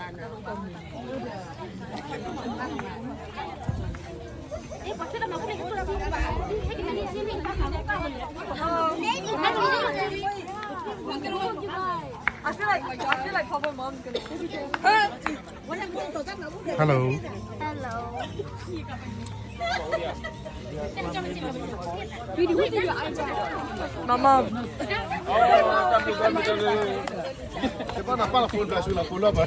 I feel like, I feel like Papa Mom's gonna. Hello. Hello. Mama. C'est pas, n'a pas la faute, la, sur la faute, là, bah.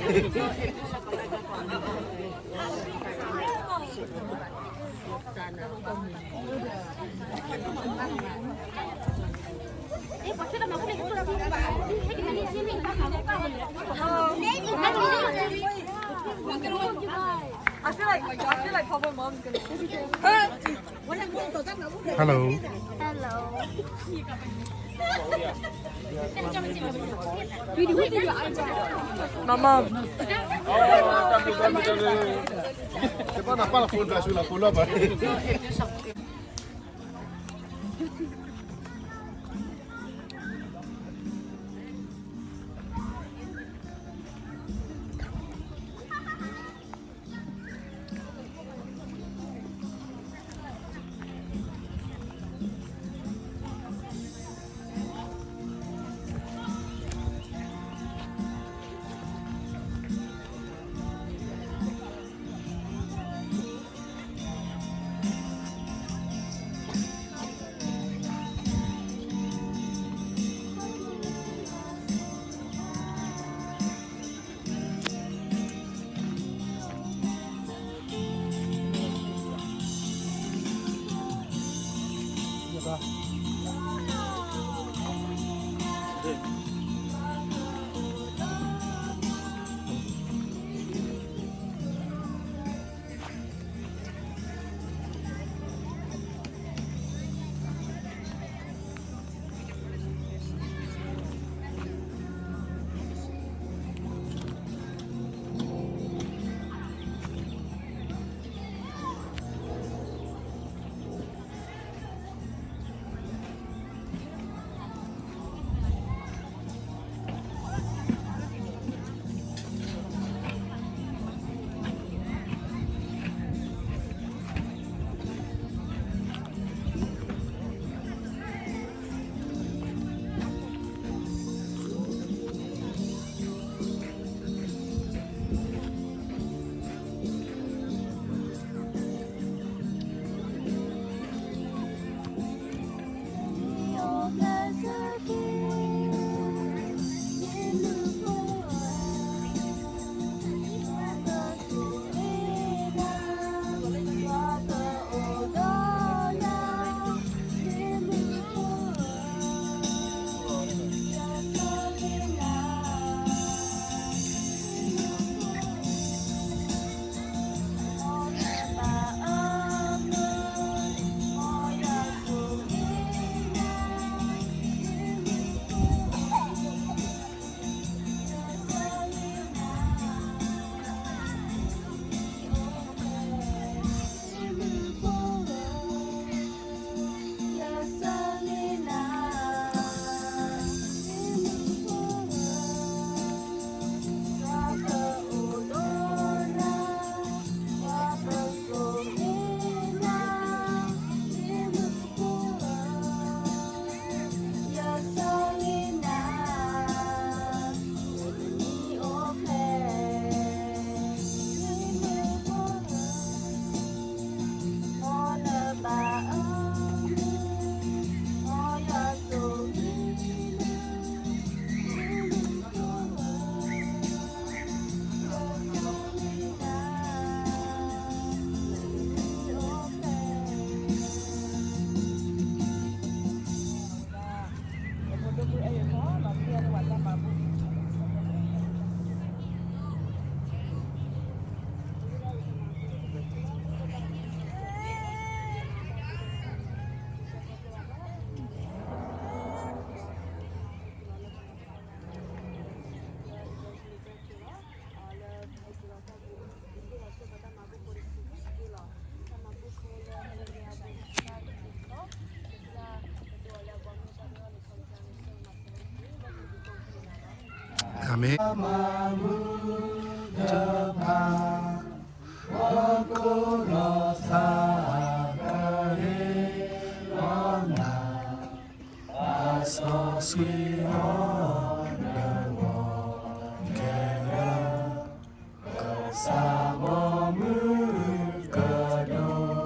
I feel like, I feel like Papa Mom's gonna. Hello. Hello. Mama. C'est pas, n'a pas la faute, la, sur la faute, là, bah. Amén. တဖၣ် ပကိးလီၤသး ပဟ့ၣ်လီၤနၤ အစီဆှံအီၤ လၢဂီၤခဲလၢာ် ကစၢ်ဘီမုၢ်ကဒိၣ်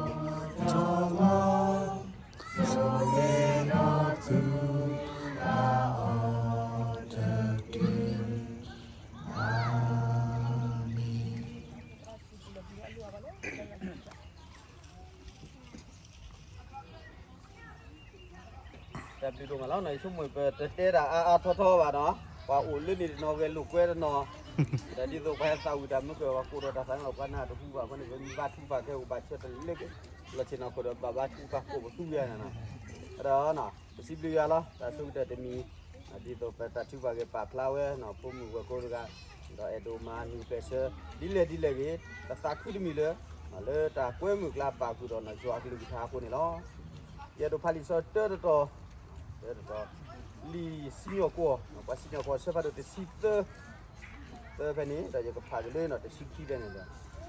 ထီၣ်လီၤ ဆိၣ်ဂ့ၤဒီးသူၣ်ဘၣ်အီၤတက့ၢ်. အၤမ့ၣ်. တၢ်ဘျုးဒိၣ်မးလီၤနီၤ, ယဆိကမိၣ်ပတတဲတၢ်အါအါထီထီဘၣ်နီၤ, ပှၤအိၣ်လၢန့ၣ်တနီၤ ဂဲၤလိာ်ကွဲတနီၤ, ဒီးဒ်သိးပှၤဟဲသးဝံၣ်တၢ်မုၢ်ကၢၢ် ပှၤကိးဒီးတၢ်သးန့ၣ်လီၤ, ပှၤနၢ်တဟူဘၣ်အဃိန့ၣ် ပမ့ၢ်ဘါထုကဖၣ်ခဲအံၤ ဘၣ်ဆၢတလၢက့ၤ လီၤဆ့ၣ်နီၤခိၣ်ဒီး ဘၣ်ဘါထုကဖၣ်ကိးပသူယၤန့ၣ်နီၤ, ဒီး ပစံးဘျုးယွၤလီၤ, တၢ်ဆိကတၢၢ်တမံၤ, ဒ်သိးပတၢ်ထုကဖၣ်ဂ့ၤပာ်ဖျါဝဲနီၤ, ဖိမုၣ်ဝဲၢ်ကိတဂၤ, ဒီးအဲၣ်ဒိးမၤနၢၤကျဲးစၢး ဒ်လဲၣ်ဒ်လဲၣ်ဂ့ၤ, ပသးခုတမံၤလၢ လၢတၢ်ကွဲမုာ်ကျါပာ်ဃုာ်ဒီးနီၤ ယွၤအကလုၢ်ကထါအဃိန့ၣ်လီၤ. ယအဲၣ်ဒိးဖးလံာ်စီဆှံတၢတတီၤ, တၢတတီၤ, လံာ်စံၣ်ညီၣ်ကွီၢ်, ပှၤစံၣ်ညီၣ်ကွီၢ် ဆၢဖးဒိၣ်တဆံသၢ သၢဖဲန့ၣ်, ဒီးယကဖးက့ၤလၢနီၤ တဆံခံဖဲန့ၣ်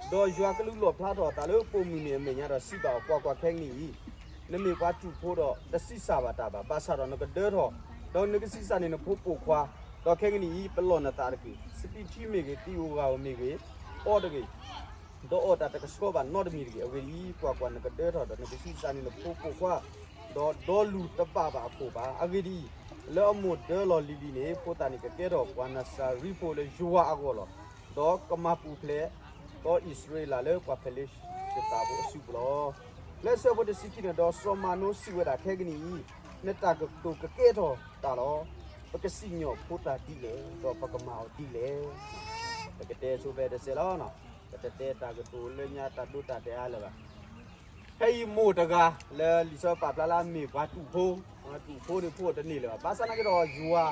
ဒီး, ဒီးယွၤကလူးလီၣ်ဖျါထီၣ်အသးလၢပိာ်မုၣ်န့ၣ်အမဲာ်ညါဒီးစံးဘၣ်အီၤ, ကွၢ်ကွၢ်, ခဲကနံၣ်အံၤ နမ့ၢ်ပှၤတူာ်ဖိဒီး တဆံးစၢ်ဘၣ်တၢ်ဘၣ်, ဘၣ်ဆၣ်ဒီးနကဒၢထီၣ်, ဒီးနကဆံးစၢ်န့ၢ်နဖိပိာ်ခွါ, ဒီးခဲကနံၣ်အံၤ ပလီၢ်နသးတက့ၢ်. စပံးထံမ့ၢ်ဂ့ၤ, သံးဧိၤဂၤဧိၤမ့ၢ်ဂ့ၤ, အီၣ်တဂ့ၤ ဒီးအီၣ်တၢ်တကဆှီဘၣ်နီတမံၤတဂ့ၤ. အဂ့ၢ်ဒ်အံၤ, ကွၢ်ကွၢ်, နကဒၢထီၣ်ဒီးနကဆံးစၢ်န့ၢ်နဖိပိာ်ခွါ, ဒီးဒီလူၤတဘၣ်ဘၣ်အခိၣ်ဘၣ်. အဂ့ၢ်ဒ်အံၤ, လၢအမိၢ်ဒၢလီၤလံၤလံၤန့ၣ် ဖိသၣ်န့ၣ်ကကဲထီၣ်ပှၤနၤစၤရံဖိလၢယွၤအဂီၢ်လီၤ. ဒီးကမၤပူၤဖျဲး ဒီးအံၣ်စရ့လးလၢပှၤဖလ့ၡသးဖိအစုပူၤလီၤ. လၢဆၢဖိတဆံခံန့ၣ်, ဒီးစီၤမၤနိစံးဝဲဒၣ်, ခဲကနံၣ်အံၤ နတၢ်ကတိၤကကဲထီၣ်တၢ်လီၤ. ပကစံၣ်ညီၣ်ဖိသၣ်ဒ်လဲၣ်, ဒီးပကမၤအီၤဒ်လဲၣ်. ပကတဲဆိဖဲတစဲးလီၤ. ပတတဲတၢ်ကတိၤလၢညါတၢ်ဒိတၢ်တဲာ်အါလၢၤဘၣ်. ဖဲအံၤမိၢ်တဂၤ လၢလံာ်စီဆှံပာ်ဖျါလၢအမ့ၢ်ပှၤတူာ်ဖိ, တူာ်ဖိန့ၣ်ဖိအတန့ၢ်လၢၤဘၣ်. ဘၣ်ဆၣ်သနာ်က့ဒီး ယွၤ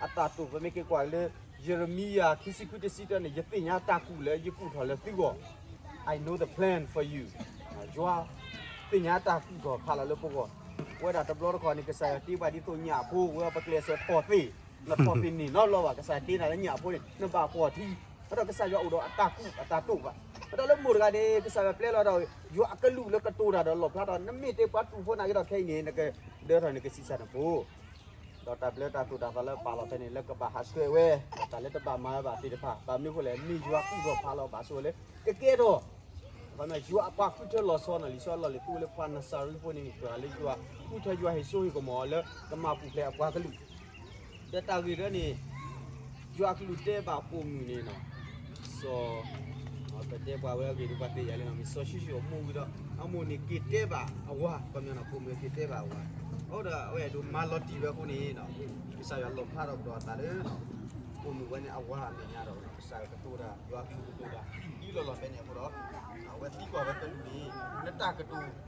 အတၢ်တိာ် ပမ့ၢ်က့ၤကွၢ်လၢ ယံးရမံယၤ ခံဆံခွံ တဆံတၢန့ၣ်, ယသ့ၣ်ညါတၢ်ကူၣ်လၢယကူၣ်ထီၣ်လၢသုဂီၢ်, I know the plan for you. ယွၤသ့ၣ်ညါတၢ်ကူၣ်ထီၣ်ဖးလီၤလၢပဂီၢ်. ပဝဲဒၣ်တဘျီတခီၣ်န့ၣ် ကစၢ်ယွၤတ့ပှၤဒ်သိးညၣ်ဖိ, ဝဲပကျဲးစၢးထီၣ်သ့ၣ်, နထီၣ်သ့ၣ်န့ၣ်နီတဘျီဘၣ်. ကစၢ်ယွၤတ့နၤလၢညၣ်ဖိန့ၣ် နဘၣ်ဖှီၣ်ထံ, ဒီးကစၢ်ယွၤအိၣ်ဒီးအတၢ်ကူၣ်အတၢ်တိာ်ဘၣ်. ဒီးလၢမိၢ်တဂၤန့ၣ် ကစၢ်ယွၤပျဲလီၤဒီး ယွၤအကလူးလၢကတိၤတၢ်ဒီးလီၣ်ဖျါထီၣ်, နမ့ၢ်တ့ပှၤတူာ်ဖိနာ်က့ဒီး ခဲအံၤန့ၣ် နကဒၢထီၣ်နကဆံးစၢ်နဖိ ဒီးတၢ်ဘျၢတၢ်သိၣ်တၢ်သီလၢပာ်လီၤဖဲန့ၣ် လၢကဘၣ်ဟးဆှဲးဝဲ, တၢ်လၢတဘၣ်မၤဝဲဘၣ်သ့ၣ်တဖၣ်, ဘၣ်မနုၤအဃိလဲၣ်, မ့ၢ်ယွၤကူၣ်ထီၣ်ဖးလီၤဘၣ်ဆိဝဲလၢ ကကဲထီၣ်, ယွၤအပှၤဃုထၢလီၤဆီနီၤ, လံာ်စီဆှံလီၢ်လံၤသူဝဲလၢပှၤနၤစၤရံဖိန့ၣ် မ့ၢ်ပှၤလၢယွၤဃုထၢယွၤဟ့ၣ်စိဟ့ၣ်ကမီၤအီၤလၢကမၤပူၤဖျဲးအပှၤကလုာ် ဒီးတၢ်ဂ့ၢ်လၢန့ၣ်, ယွၤအကလူးတဲဘၣ်ပိာ်မုၣ်န့ၣ်နီၤ, စီၤ, ပတဲပှၤဝဲအဂ့ၢ်ဒ်ပှၤသ့ၣ်ညါလံနီၤ, မ့ၢ်စီၤၡံၣ်ၡိၣ်အမိၢ်ဝံၤဒီး အမိၢ်န့ၣ်က့ၤတဲဘၣ်အဝၤ, ခီပညီနီၤ, ပိာ်မုၣ်က့ၤတဲဘၣ်အဝၤ, အဃိဒီးအဝဲအဲၣ်ဒိးမၤလီၤတံၢ်ဝဲအဃိန့ၣ်, ကစၢ်ယွၤလီၣ်ဖျါထီၣ်ကဒီးအသးလၢ ပိာ်မုၣ်ဝဲန့ၣ်အဝၤအမဲာ်ညါဒီး ကစၢ်ယွၤကတိၤတၢ်, ယွၤအကလူးကတိၤတၢ် ဒ်လီၢ်လီၢ်ဖဲန့ၣ်အဃိဒီး, အဝဲသံကွၢ်ဝဲကလူးန့ၣ်, နတၢ်ကတိၤ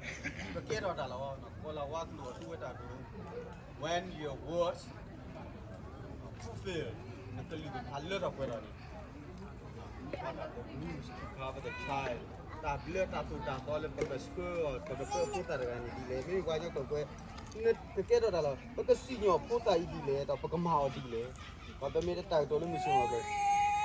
ကကဲထီၣ်တၢ်လီၤ. ကီၤလၤဝါကလူးအသူဝဲတၢ်ကတိၤ, When your words fulfill, နကလုၢ်ကထါလၢထီၣ်ပှဲၤထီၣ်န့ၣ်, what are the rules to cover the child? တၢ်ဘျၢတၢ်သိၣ်တၢ်သီလၢပကဆှၢအီၤ ပကပၢဖိသၣ်တဂၤန့ၣ်ဒ်လဲၣ်. မ့ၢ်ပှၤကညီကွဲးကွဲး, နကကဲထီၣ်တၢ်လီၤ. ပကစံၣ်ညီၣ်ဖိသၣ်အံၤဒ်လဲၣ် ဒီးပကမၤအီၤဒ်လဲၣ်. ပမ့ၢ်တၢ်ကတိၤလၢမုၢ်ဆ့ၣ်မုၢ်ဂီၤ,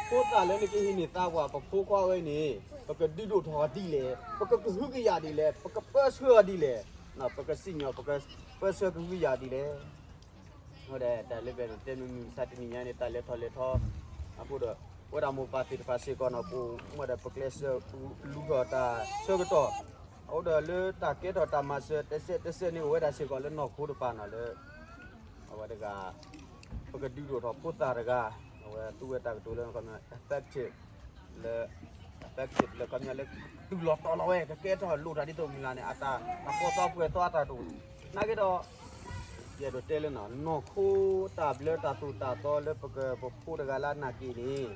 ဖိသၣ်လၢနကဟ့ၣ်န့ၢ်သးပှၢ် ပဖိခွါဝဲန့ၣ်, ပကဒုးဒိၣ်ထီၣ်အီၤဒ်လဲၣ်, ပကကဟုကယာ်ဒ်လဲၣ်, ပကပၢဆှၢအီၤဒ်လဲၣ်, ပကစံၣ်ညီၣ် ပကပၢဆှၢကဟုကယာ်ဒ်လဲၣ်. အဃိဒီးတၢ်လၢပအဲၣ်ဒိးတဲမုၢ်မဆါတနံၤညါန့ၣ် တၢ်လဲၤထီၣ်လဲၤထီ, အဃိဒီး ပဝဲဒၣ်မိၢ်ပၢ်သ့ၣ်တဖၣ်စ့ၢ်ကီးနီၤ ပအိၣ်မူဒီးပကျဲးစၢးလူၤထီၣ်တၢ်ဆၢကတီၢ်, အဃိဒီးလၢတၢ်ကဲထီၣ်တၢ်မၤစၢၤတစဲးတစဲးန့ၣ် အိၣ်ဝဲဒၣ်စ့ၢ်ကီးလၢနီၢ်ခိတပၤနီၤ လၢ အဝဲတဂၤ ပကဒုးဒိၣ်ထီၣ်ဖိသၣ်တဂၤ, အဝဲသူဝဲတၢ်ကတိၤလၢ effective လၢ effective လၢခီပညီလၢ တုၤလီၤတီၤလီၤဝဲ ကကဲထီၣ်လိၣ်တၢ်ဒ်သိးမုၢ်လၢ်န့ၣ် အတၢ်အကီသီပှဲၤသီအတၢ်တိာ်, နာ်က့ဒီး ယအဲၣ်ဒိးတဲလၢ နီၢ်ခိတၢ်ဘျၢတၢ်သိၣ်တၢ်သီလၢပကပဖိတဂၤလၢအနာ်က့ၤန့ၣ် ဒ်သိး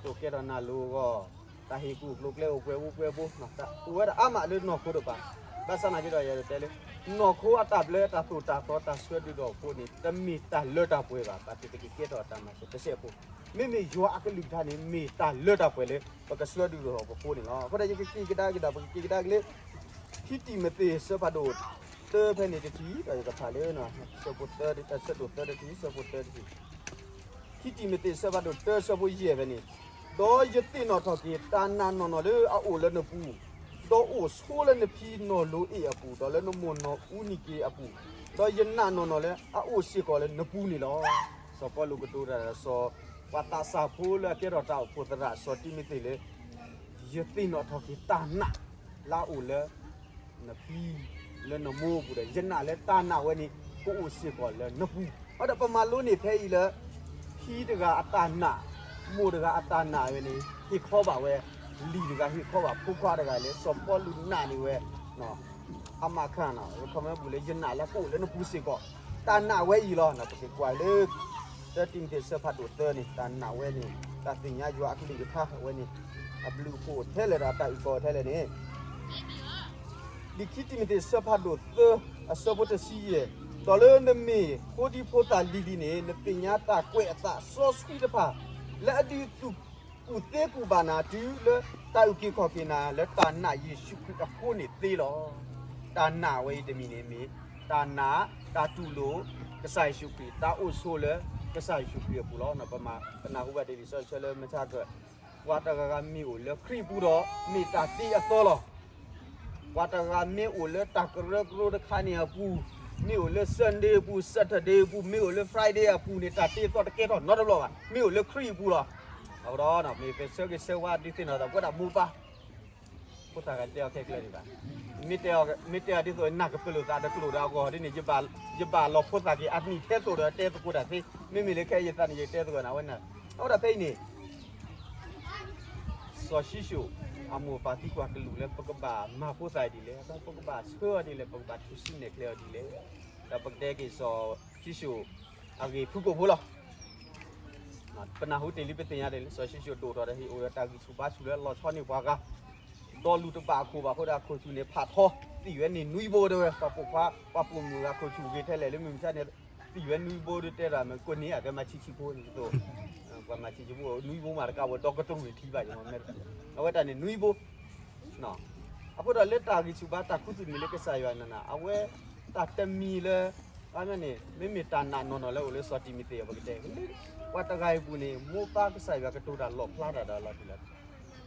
ကဲထီၣ်နၢ်လိၤအဂီၢ်, တၢ်ဟ့ၣ်ကူၣ်ကျိၤကျဲအိၣ်ပှဲၤဘိပှဲၤဘိ, အိၣ်ဝဲဒၣ်အါမးလၢနီၢ်ခိတပၤ, ဘၣ်ဆၣ်နာ်က့ဒီး ယအဲၣ်ဒိးတဲလၢ နီၢ်ခိအတၢ်ဘျၢတၢ်သိၣ်တၢ်သီတၢ်ဆှၢဒုးဒိၣ်အဖိန့ၣ် တမ့ၢ်တၢ်လၢတၢ်ပှဲၤဘၣ်, ဘၣ်သ့ၣ်သ့ၣ်ကကဲထီၣ်တၢ်မၤစၢၤတစဲးဖိ, မ့မ့ၢ်ယွၤအကလုၢ်ကထါန့ၣ် မ့ၢ်တၢ်လၢတၢ်ပှဲၤလၢ ပကဆှၢဒုးဒိၣ်ထီၣ်ပဖိန့ၣ်လီၤ. အဃိဒီးယကက့ၤကဒါက့ၤဒီး ပကက့ၤကဒါက့ၤလၢ ခံတံၤမသ့း ဆၢဖးဒိၣ်တၢ ဖဲန့ၣ်တထံၣ်, ဒီးယကဖးလၢ ဆၢဖိသၢ, ဆၢဒိၣ်သၢတထံၣ်, ဆၢဖိသၢတထံၣ်, ခံတံၤမသ့း ဆၢဖးဒိၣ်တၢ ဆၢဖိယဲၢ်ဖဲန့ၣ်, ဒီးယသ့ၣ်နီၣ်ထီၣ်က့ၤတၢ်နာ်နီၢ်နီၢ်လၢအအိၣ်လၢနပူၤ, ဒီးအိၣ်ဆိလၢနဖံနီၢ်လိၤအ့ၣ်အပူၤ, ဒီးလၢနမိၢ်နီၢ်အူနံက့ၤအပူၤ, ဒီးယနာ်နီၢ်နီၢ်လၢအအိၣ်စ့ၢ်ကီးလၢနပူၤန့ၣ်လီၤ. စီၤပီလူးကတိၤတၢ်ဒီးစီၤ ပှၤသးစၢ်ဖိလၢအကဲထီၣ်တၢ်အိၣ်ဖှိၣ်သရၣ် စီၤတံၤမသ့းလၢ ယသ့ၣ်နီၣ်ထီၣ်က့ၤတၢ်နာ်လၢအအိၣ်လၢ နဖံလၢနမိၢ်အပူၤဒီး ယနာ်လၢတၢ်နာ်ဝဲန့ၣ် ကအိၣ်စ့ၢ်ကီးလၢနပူၤ. အဃိဒီးပမၤလိန့ၢ်ဖဲအံၤလၢ ဖံတဂၤအတၢ်နာ်, မိၢ်တဂၤအတၢ်နာ်ဝဲန့ၣ် ဟ့ၣ်ခီဘၣ်ဝဲ, လံၤတဂၤဟ့ၣ်ခီဘၣ်ဖိခွါတဂၤလၢ စီၤပီလူးနာ်န့ၢ်ဝဲ အမၤခၣ်နီၤ ရခီမဲပူၤလၢယနာ်လၢကအိၣ်လၢနပူၤစ့ၢ်ကီး, တၢ်နာ်ဝဲအံၤလီၤ. ပက့ၤကွၢ်လၢ တၢတံၤမသ့းဆၢဖးဒိၣ်သၢန့ၣ် တၢ်နာ်ဝဲန့ၣ် တၢ်သ့ၣ်ညါယွၤအကလုၢ်ကထါဝဲန့ၣ် အဘျုးအဖှိၣ်ထဲလဲၣ်ဒီးအတၢ်အုၣ်ကီၤထဲလဲၣ်န့ၣ် လံာ်ခံတံၤမသ့းဆၢဖးဒိၣ်သၢ အဆၢဖိတဆံယဲၢ်, ဒီးလၢနမ့ၢ်ဖိဒံဖိသၣ်လံၤလံၤန့ၣ် နသ့ၣ်ညါတၢ်ကွဲးအသးစီဆှံတဖၣ် လၢအဒုးသူၣ်ကူၣ်သ့ကူၣ်ဘၣ်နၤ တုၤလၢတၢ်အုၣ်က့ၤခီၣ်က့ၤနၤ လၢတၢ်နာ်ယ့ၣ်ၡူးခရံာ်အဃိန့ၣ်သ့လီၤ. တၢ်နာ်ဝဲအံၤတမံၤန့ၣ်မ့ၢ် တၢ်နာ် တၢ်တူၢ်လိာ် ကစၢ်ယ့ၣ်ၡူးခရံာ် တၢ်အိၣ်ဆိးလၢကစၢ်ယ့ၣ်ၡူးခရံာ်အပူၤလီၤ. ပနၢ်ဟူဘၣ်တ့ၢ်လံာ်စီဆှံလၢမုၢ်ဆါခီ ပှၤတဂၤဂၤမ့ၢ်အိၣ်လၢခရံာ်အပူၤဒီး မ့ၢ်တၢ်တ့အသီလီၤ. ပှၤတဂၤမ့ၢ်အိၣ်လၢတၢ်ကရၢကရိတခါန့ၣ်အပူၤ, မ့ၢ်အိၣ်လၢ Sunday အပူၤ, Saturday အပူၤ, မ့ၢ်အိၣ်လၢ Friday အပူၤန့ၣ် တၢ်တ့အသီတကဲထီၣ်နီတဘျီဘၣ်. မ့ၢ်အိၣ်လၢခရံာ်အပူၤလီၤ. အဃိဒီး မ့ၢ်ပဆၢဂ့ၤဆၢဝါဒုးသ့ၣ်နီၣ်သး ပဝဲဒၣ်မိၢ်ပၢ် ဖိသၣ်ဂၤတဲအီၤခဲကျဲဒံးဘၣ်. မ့ၢ်တဲအီၤဒ်သိးနၢ်ကပၢၢ်လိာ်သးဒီးကျိာ်ဒီးအဂီၢ်ဒ်န့ၣ် ယဘၣ်လီၤဖိသၣ်က့ၤအနံၣ်ထဲသိးဒီးတဲသကိးတၢ်သ့, မ့မ့ၢ်လၢခဲအံၤယသးန့ၣ် ယတဲသကိးနၤဝဲန့ၣ်, အဝဲဒၣ်ဖဲအံၤန့ၣ် စီၤၡံၣ်ၡိၣ် အမိၢ်အပၢ်သံကွၢ်ကလူးလၢပကဘၣ်မၤဖိသၣ်အံၤဒ်လဲၣ်, ပကဘၣ်ဆှၢအီၤဒ်လဲၣ်, ပကဘၣ်ထုးစုနဲၣ်ကျဲအီၤဒ်လဲၣ်, ဒီးပကတဲက့ၤစီၤၡံၣ်ၡိၣ်အဂ့ၢ်ဖုကိာ်ဖိလီၤ. ပနၢ်ဟူတ့ၢ်လံပသ့ၣ်ညါတ့ၢ်လံ စီၤၡံၣ်ၡိၣ်ဒိၣ်ထီၣ်ဒီးဟ့ၣ်အိၣ်ဒီးတၢ်ဂံၢ်ဆူၣ်ဘါဆူၣ်လၢလီၤဆီန့ၢ်ပှၤဂၤ ဒီးလူၤတဘၣ်အခိၣ်ဘၣ်အဃိဒီးအခိၣ်ဆူၣ်န့ၣ်ဖးထီ သံၣ်ဝဲန့ၣ်နွံဘိတဲဝဲ, ပှၤပိာ်ခွါ ပှၤပိာ်မုၣ်ဂၤခိၣ်ဆူၣ်ဂ့ၤထဲလဲၣ်လၢမုၢ်မဆါန့ၣ် သံၣ်ဝဲနွံဘိဒ်တဲဒၣ်မ့ၢ်ကိးန့ၢ်အကဲမၤဆံးဆံးဖိန့ၣ်သိး, ပှၤမၤဆံးဆံးဖိနွံဘိမးတကးဝဲဒီကတြူၢ်န့ၣ်ထံဘၣ်ယမ့ၢ်, အဝဲတၢ်န့ၣ်နွံဘိ အဃိဒီးလၢတၢ်ဂံၢ်ဆူၣ်ဘါတၢ်ခူသူၣ်န့ၣ်လၢကစၢ်ယွၤနၤနၤ အဝဲတၢ်တမံၤလၢ အန့ၣ် မ့မ့ၢ်တၢ်နာ်နီၢ်နီၢ်လၢအိၣ်လၢစီၤတံၤမသ့းအပူၤကတဲ ပှၤတဂၤအံၤအပူၤန့ၣ် မိၢ်ပၢ်ကစၢ်ယွၤကတိၤတၢ်လီၣ်ဖျါတၢ်ဒီးလီၤတံၢ်လီၤဆဲး,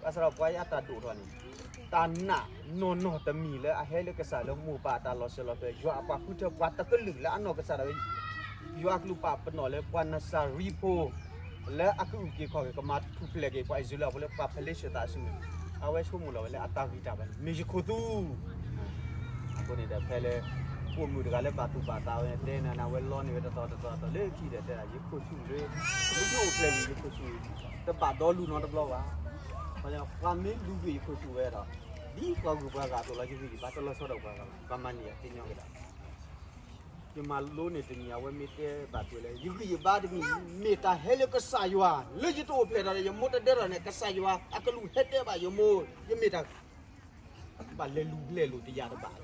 ဘၣ်ဆၣ်ဒီးပှၤအံၤအတၢ်ဒိၣ်ထီၣ်န့ၣ် တၢ်နာ်နီၢ်နီၢ်တမံၤလၢအဟဲလၢကစၢ်လၢမိၢ်ပၢ်အတၢ်လီၤစၢၤလီၤသွဲၣ် ယွၤအပှၤဃုထၢပှၤတကလုာ်လၢအနီၢ်ကစၢ်ဒၣ်ဝဲ ယွၤအကလူးပာ်ပနီၣ်လၢပှၤနစၤရံဖိ လၢအကအုၣ်က့ၤခီၣ်က့ၤ ကမၤထူၣ်ဖျဲးက့ၤပှၤအံၣ်စရ့လးဖိလၢပှၤဖလ့ၡသးအစုန့ၣ်, အဝဲဆိကမိၣ်လီၤဝဲလၢအတၢ်ဂံၢ်တၢ်ဘါန့ၣ် မ့ၢ်ယခိၣ်သူ အဃိန့ၣ်ဒီးဖဲလၢ ပိာ်မုၣ်တဂၤလၢဘၣ်သူၣ်ဘၣ်သးဝဲန့ၣ် တဲနၤနၤဝဲလီန့ၢ်ဝဲတသီတသီတသီလၢခံဒီးတဲဒၣ် ယခိၣ်ဆူၣ်လၢ မ့ၢ်ယအိၣ်ဖျဲၣ်လံ ယခိၣ်ဆူၣ် တဘၣ်ဒီလူနီတဘျီဘၣ်. ပှၤမ့ၢ်လူကွံာ်ယခိၣ်ဆူၣ်ဝဲဒီး ဒ်ပှၤဂုၤပှၤဂၤအသိးလီၤ ယဂံၢ်ယဘါတလီၤဆီဒီးပှၤဂၤဘၣ် ပှၤမၤန့ၢ်ယၤသ့ညီကဒၣ် ယမၤလိန့ၢ်တမံၤ အဝဲမ့ၢ်တဲဘၣ်ကွံာ်လၢ ယဂံၢ်ယဘါတမံၤ မ့ၢ်တၢ်ဟဲလၢကစၢ်ယွၤ လၢယတအိၣ်ဖျဲၣ်ဒီး ယမိၢ်တဒၢထီၣ်န့ၣ် ကစၢ်ယွၤအကလူးဟဲတဲဘၣ်ယမိၢ် ယမ့ၢ်တၢ် ဘၣ်လဲၤလူၤလဲၤလိာ်တယၤတဘၣ်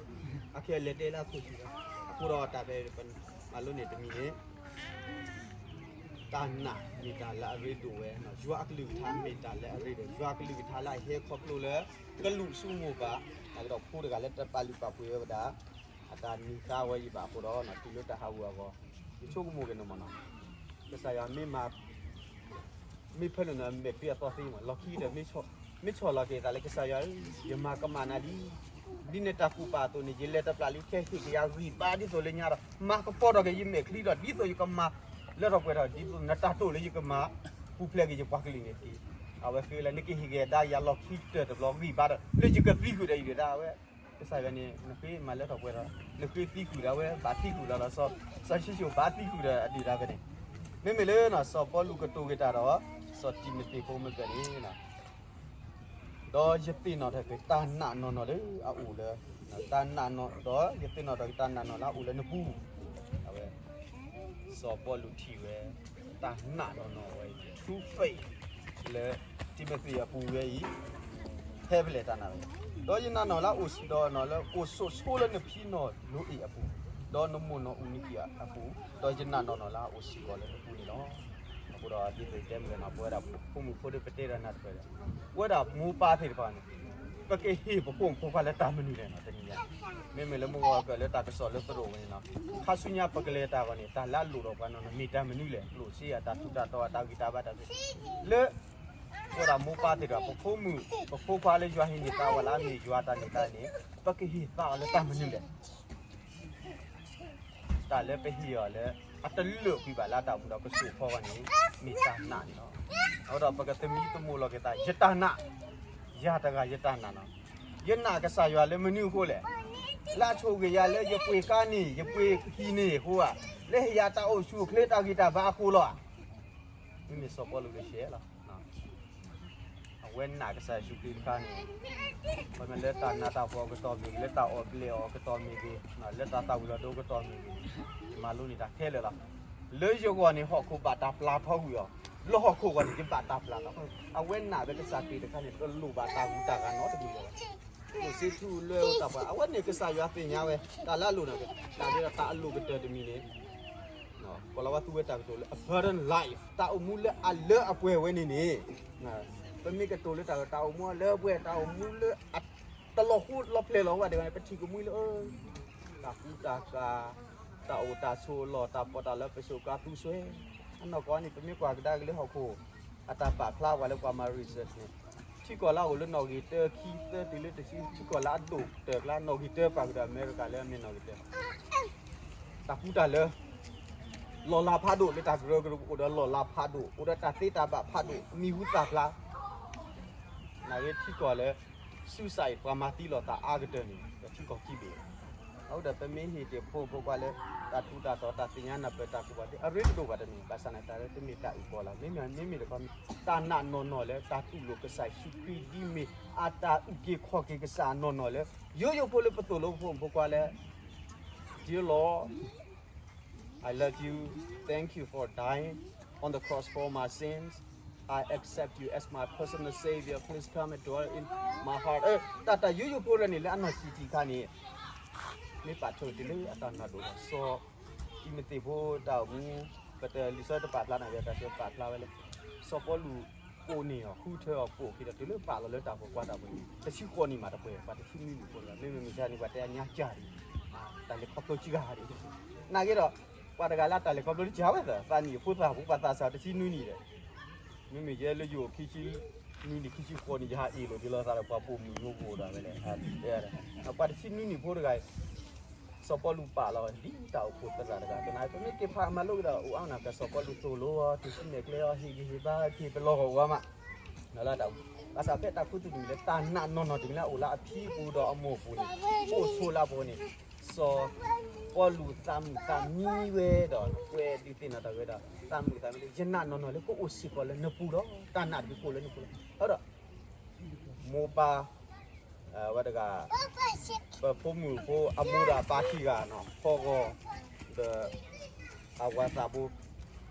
အခဲအံၤလဲၤတဲလၢအခိၣ်ဆူၣ်လီၤ. အဃိဒီးတၢ်ဖဲမၤလိန့ၢ်တမံၤန့ၣ် တၢ်နာ်မ့ၢ်တၢ်လၢအရ့ဒိၣ်ဝဲ, ယွၤအကလုၢ်ကထါမ့ၢ်တၢ်လၢအရ့ဒိၣ်, ယွၤအကလုၢ်ကထါလၢအဟဲခီဖျိလၢ ကလူးဆူမိၢ်ပၢ်, ဒီးဖိတဂၤလၢတပာ်လုၢ်ပာ်ပှ့ၤဝဲဒၣ် အတၢ်နံၤဃါဝဲအံၤဘၣ်အဃိဒီး တုၤလၢတၢ်ဟးဂီၤအဂီၢ် ယဆိကမိၣ်က့ၤန့ၣ်မ့ၢ်နီၤ, ကစၢ်ယွၤမ့ၢ်မၤ မ့ၢ်ဖဲန့ၣ်နီၤ မဲာ်ချံအသီသ့မး လီၢ်ခံဒီး မ့ၢ်ဆီၣ်လီၤက့ၤသးလၢကစၢ်ယွၤဧၢ, ယမၤကမၣ်နၤလံ, ဒ်နတၢ်ကူၣ်ပာ်အသိးန့ၣ် ယလဲၤတပျၢ်လံ ခဲဟ့ၣ်က့ၤယၤဂံၢ်ဘါဒ်သိးလၢညါဒီး မၤကပီၤထီၣ်က့ၤယမဲာ်ချံဒီး ဒ်သိးယကမၤလၢထီၣ်ပှဲၤထီၣ် ဒ်သိးနတၢ်တိာ်လၢယကမၤ ပူၤဖျဲးက့ၤယပှၤကလုာ်န့ၣ်တက့ၢ်. အဝဲဃ့လၢနကဟ့ၣ်က့ၤဒါယၤလီၢ်ခံကတၢၢ်တဘျီဂံၢ်ဘါဒီး လၢယကသံဃုာ်ဒီးအံၤဒီးဒၣ်ဝဲ ကစၢ်ယွၤန့ၣ် နဃ့မၤလၢထီၣ်ပှဲၤထီၣ် နဃ့သံဃုာ်ဒီးဝဲ ဘၣ်သံဃုာ်လီၤဒီး စီၤၡံၣ်ၡိၣ်ဘၣ်သံဃုာ်ဒီးအဒုၣ်ဒါဖဲန့ၣ်, မ့မ့ၢ်လၢ စီၤပီလူးကတိၤက့ၤတၢ်ဒီး စီၤတံၤမသ့းဖိမ့ၢ်ကၢန့ၣ် ဒီးယသ့ၣ်နီၣ်ထီၣ်က့ၤတၢ်နာ်နီၢ်နီၢ်လၢအအိၣ်လၢ တၢ်နာ်နီၢ် ဒီးယသ့ၣ်နီၣ်ထီၣ်က့ၤတၢ်နာ်နီၢ်လၢအအိၣ်လၢနပူၤ, အဝဲ စီၤပီလူးထံၣ်ဝဲ တၢ်နာ်နီၢ်နီၢ်ဝဲအံၤ true faith လၢ တံၤမသ့းအပူၤဝဲအံၤ ဖဲဖဲလဲၣ်တၢ်နာ်ဝဲ, ဒီးယနာ်နီၢ်လၢအိၣ်ဒီးနီၢ်လၢအိၣ်ဆိးဆိလၢနဖံနီၢ်လိၤအ့ၣ်အပူၤ, ဒီးနမိၢ်နီၢ်အူနံကံအပူၤ, ဒီးယနာ်နီၢ်နီၢ်လၢအအိၣ်စ့ၢ်ကီးလၢနပူၤန့ၣ်လီၤ. အဃိဒီးဒ်သိးယတဲမုၢ်ဂီၤနီၤ ပဝဲဒၣ်ဖိမုၣ်ဖိဒီးပတဲဒီးနၤတဖၣ်ဒီး ပဝဲဒၣ်မိၢ်ပၢ်သ့ၣ်တဖၣ်န့ၣ် ပကဟ့ၣ်ပဖိမုၣ်ဖိခွါလၢတၢ်မနုၤလဲၣ်နီၤ တနံၤညါ, မ့မ့ၢ်လၢမုၢ်ဂီၤကၢၢ်လၢတၢ်ကစီၣ်လၢသရိာ်ဝဲန့ၣ်နီၤ, ခါဆူညါပကလဲၤတၢ်ဂီၤန့ၣ် တၢ်လၢအလိၣ်ဒီးပှၤနီၤ မ့ၢ်တၢ်မနုၤလဲၣ် ကျိၣ်စ့အတၢ်ထူးတၢ်တီၤအတၢ်ဂံၢ်တၢ်ဘါတၢ်သ့ လၢ ပဝဲဒၣ်မိၢ်ပၢ်သ့ၣ်တဖၣ် ပဖိမုၣ် ပဖိခွါလၢယွၤဟ့ၣ်န့ၢ်သးဝဲလၢအမ့ၢ်ယွၤတၢ်န့ၣ်တၢ်န့ၣ် ပကဟ့ၣ်သးအီၤလၢတၢ်မနုၤလဲၣ်. တၢ်လၢပဟ့ၣ်အီၤလၢ အတလၢာ်ကွံာ်ဘၣ်လၢအတၢ်အိၣ်မူဒီးကစိာ်ဖီအဂီၢ်န့ၣ် မ့ၢ်တၢ်နာ်န့ၣ်လီၤ. အဃိဒီးပကသမံသမိးလီၤက့ၤသး ယတၢ်နာ်, ယၤတဂၤယတၢ်နာ်နီၤ. ယနာ်ကစၢ်ယွၤလၢမနုၤအဃိလဲၣ်. လၢအဆိၣ်ဂ့ၤယၤလၢယပှ့ၤကါန့ၣ် ယပှ့ၤဟံၣ်န့ၣ်အဃိဧါ, လၢဟ့ၣ်ယၤတၢ်အိၣ်ဆူၣ်အိၣ်ချ့တၢ်ဂံၢ်တၢ်ဘါအဃိလီၤဧါ. မ့မ့ၢ်စီၤပီလူးတဆဲးလီၤ. အဝဲနာ်ကစၢ်ယ့ၣ်ၡူးခရံာ်တခါန့ၣ်, ပမ့ၢ်လၢတၢ်နးတၢ်ဖှီၣ်အကတီၢ်မ့ၢ်ဂ့ၤ, လၢတၢ်အီၣ်ဘျဲၣ်အီၣ်အကတီၢ်မ့ၢ်ဂ့ၤ, လၢတၢ်သၣ်ဝံၤလီၤဒိအကတီၢ်မ့ၢ်ဂ့ၤ, ယမၤလိန့ၢ်တၢ်ခဲလၢာ်လီၤ. လၢယဂီၢ်န့ၣ် ဟီၣ်ခိၣ်ဘၣ်တၢ်ပျၢ်ထီကွံာ်အီၤ, လၢဟီၣ်ခိၣ်အဂီၢ်န့ၣ် ယဘၣ်တၢ်ပျၢ်ထီ, အဝဲနာ်ဝဲကစၢ်ခရံာ်တခါန့ၣ် တလိၣ်ဘၣ်တၢ်ဂုၤတၢ်ဂၤနီတမံၤလၢၤဘၣ်. အိၣ်စ့ထူလၢတၢ်ပှၤ အဝဲန့ၣ်ကစၢ်ယွၤသ့ၣ်ညါဝဲ တၢ်လၢအလိၣ်န့ၣ်, တၢ်ဒ်ဒီးတၢ်အလိၣ်ကတၢၢ်တမံၤန့ၣ် ကီၤလၤဝါသူဝဲတၢ်ကတိၤလၢ abundant life တၢ်အိၣ်မူလၢအလၢအပှဲၤဝဲန့ၣ်န့ၣ်, ပမ့ၢ်ကတိၤလၢတၢ် တၢ်အိၣ်မူအလၢအပှဲၤ တၢ်အိၣ်မူလၢ တလီၤဃိလီၤဖျဲၣ်လီၤဝဲဒၣ်န့ၣ် ပထံၣ်ကမှံလၢ တၢ်ကူတၢ်ကၤ, တၢ်အိၣ်တၢ်ဆိးအလီၢ်, တၢ်ပီးတၢ်လီလၢပစိၤကါသူစွဲ, အနီၢ်ကီၢ်န့ၣ် ပမ့ၢ်ကွၢ်ကဒါက့ၤလၢဟီၣ်ခိၣ် အတၢ်ပာ်ဖျါဝဲလၢပှၤမၤ research န့ၣ်, ထံကီၢ်လၢအအိၣ်လၢနီၣ်ဂံၢ်တၢ ခံ သၢ တုၤလၢတဆံ, ထံကီၢ်လၢအဒိၣ်ကတၢၢ်ကျါ နီၣ်ဂံၢ်တၢ ပာ်ဃုာ်ဒီးအမဲရကၤလၢအမ့ၢ်နီၣ်ဂံၢ်တၢ တၢ်ကူတၢ်လၢ လီၢ်လၤဖးဒိၣ် လၢတၢ်ကရၢကရိအိၣ်ဒီးလီၢ်လၤဖးဒိၣ်, အိၣ်ဒီးတၢ်သ့တၢ်ဘၣ်ဖးဒိၣ်, မံၤဟူသၣ်ဖျါ, နာ်က့ထံကီၢ်လၢ suicide ပှၤမၤသံလီၤသးအါကတၢၢ်န့ၣ် ဒီးထံကီၢ်ခံဘ့ၣ်, အဃိဒီးပမ့ၢ်ဟ့ၣ်တ့ၢ်ဖိမုၣ်ဖိခွါလၢ တၢ်ထူးတၢ်တီၤ တၢ်သ့ၣ်ညါနၢ်ပၢၢ်တၢ်ကူၣ်ဘၣ်သ့ အရ့တဒိၣ်ဘၣ်တမ့ၢ်, ဘၣ်ဆၣ်န့ၣ် တၢ်လၢတမ့ၢ်တၢ်အုၣ်ကီၤလီၤ. မ့မ့ၢ်တခီ တၢ်နာ်နီၢ်နီၢ်လၢ တၢ်တူၢ်လိာ်ကစၢ်ယ့ၣ်ၡူးခရံာ် ဒ်မ့ၢ်အတၢ်အုၣ်က့ၤခီၣ်က့ၤကစၢ်နီၢ်နီၢ်လၢ ယိယိဖိလၢပသိၣ်လိပဖိမုၣ်ဖိခွါလၢ Dear Lord, I love you. Thank you for dying on the cross for my sins. I accept you as my personal Savior. Please come and dwell in my heart. တၢ်တၢ်ယိယိဖိရၢန့ၣ် လၢအနီၢ်ဆံးဆံးခါန့ၣ် မ့ၢ်ပာ်ထီၣ်တုၤလၢအတၢ်နာ်ဒိၣ်ဒီး စီၤတံၤမသ့းဖိတၢ်အိၣ်မူ, ပတလံာ်စီတပာ်ဖျါန့ၣ် တၢ်စၢပာ်ဖျါဝဲလၢ စီၤပီလူး ကိးန့ၢ်အီၤ ဃုထၢအီၤ ကိးက့ၤဒီးတုၤလၢပာ်လီၤလၢတၢ်ဖိခွါတၢ်ပူၤန့ၣ် တဆံဃိးနံၣ်မးတပှဲၤ ပှၤတဆံနွံနံၣ်ဖိတဂၤ, မ့မ့ၢ်မုၢ်ဆါန့ၣ် ပှၤတဲအညါစၢ်ဒံး, တၢ်လဲၤခီဖျိစှၤဂၤဒံး, နာ်က့ဒီး ပှၤတဂၤလၢအတၢ်လဲၤခီဖျိတစှၤဝဲသၢ သးနံၣ်အဖိသၣ်ဖိ ပှၤသးစၢ်တဆံနွံနံၣ်ဒီး မ့မ့ၢ်ယဲလၢယအိၣ်ခံဆံနွံနံၣ် ခံဆံဃိးနံၣ် ယဟးအ့ၣ်လိာ်က့ၤလီၤသးဒီးပှၤပိာ်မုၣ်ညိဖိဒီးဝဲလဲၣ်, ပှၤတဆံနွံနံၣ်ဖိတဂၤအံၤ စီၤပီလူးပာ်လီၤဒ်တၢ်အိၣ်ဖှိၣ်သရၣ်တဂၤ ကနၣ်ပမ့ၢ်က့ၤဖးမၤလိကဒီး အိၣ်အါနၢ်ကစီၤပီလူးသိၣ်လိအီၤ တုၤဆူမဲာ်ကျဲအီၤ ဟ့ၣ်ဂံၢ်ဟ့ၣ်ဘါက့ၤပလီၢ်ဂီၢ်ဝါမး, လၢတၢ် ဘၣ်ဆၣ်ဖဲတၢ်ခူသူၣ်တမံၤလၢ တၢ်နာ်နီၢ်နီၢ်တမံၤလၢအအိၣ်လၢအဖံအပူၤဒီးအမိၢ်အပူၤန့ၣ် အိၣ်ဆိးလၢအပူၤန့ၣ် စီၤပီလူးသးမုာ်သးမံဝဲဒီး ကွဲးဒုးသ့ၣ်နီၣ်ထီၣ်ဝဲဒီး သးမုာ်သးမံလၢ ယနာ်နီၢ်နီၢ်လၢကအိၣ်စ့ၢ်ကီးလၢနပူၤလီၤ. တၢ်နာ်တမံၤကအိၣ်လၢနပူၤလီၤ. အဃိဒီး မိၢ်ပၢ် ဝဲတဂၤ ပဖိမုၣ်ဖိအမိၢ်ဒီးအပၢ်ခံဂၤနီၤ ဖီဂီၤ ဒီး အဝၤသးဘိ